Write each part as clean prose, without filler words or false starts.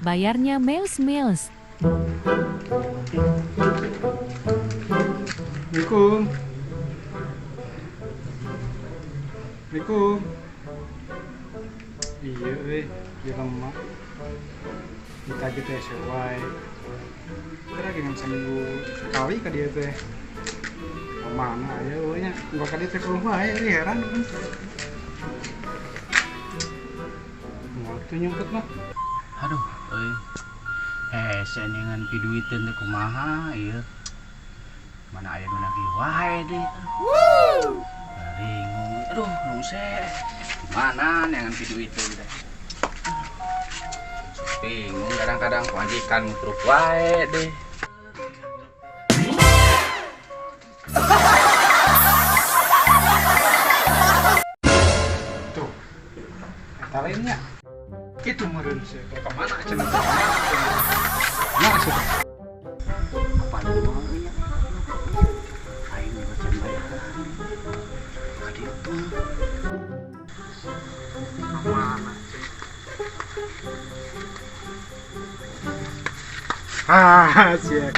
Bayarnya meus-meus. Assalamualaikum. Assalamualaikum. Iya euy, jelema. Ditagih teh wae. Kira dengan seminggu sekali ka dieu teh. Ka mana aya euy nya? Enggak ka dieu teh kumaha wae euy, heran kan. Moal teh nyungket mah. Aduh, euy. Hese neangan piduiteun teh kumaha ieu. Mana aya nu nagih wae deui. Aduh. Bingung. Aduh, rungse. Mana neangan piduiteun teh. Bingung kadang-kadang pamajikan ngutruk wae deh. Tuh. Eta lainnya. Itu meureun sih. Ka mana cenah? Ka mana sih? Apa nu nya? Aing nu can bayaran. Ka ditu. Ka mana sih? Ah, sia.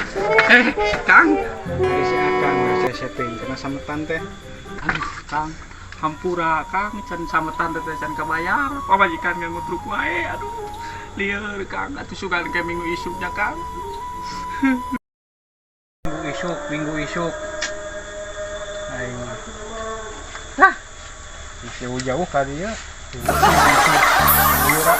Kang. Ari si Akang we setting kena sametan teh. Aduh, Kang. Hampura, Kang, can sametan teh can kabayar. Pamajikan ngutruk wae. Aduh. Lieur, Kang, atuh sugan ke minggu isuknya, Kang. Minggu isuk, minggu isuk. Aing mah. Nah, jauh-jauh kali ya. Minggu isuk. Lieur.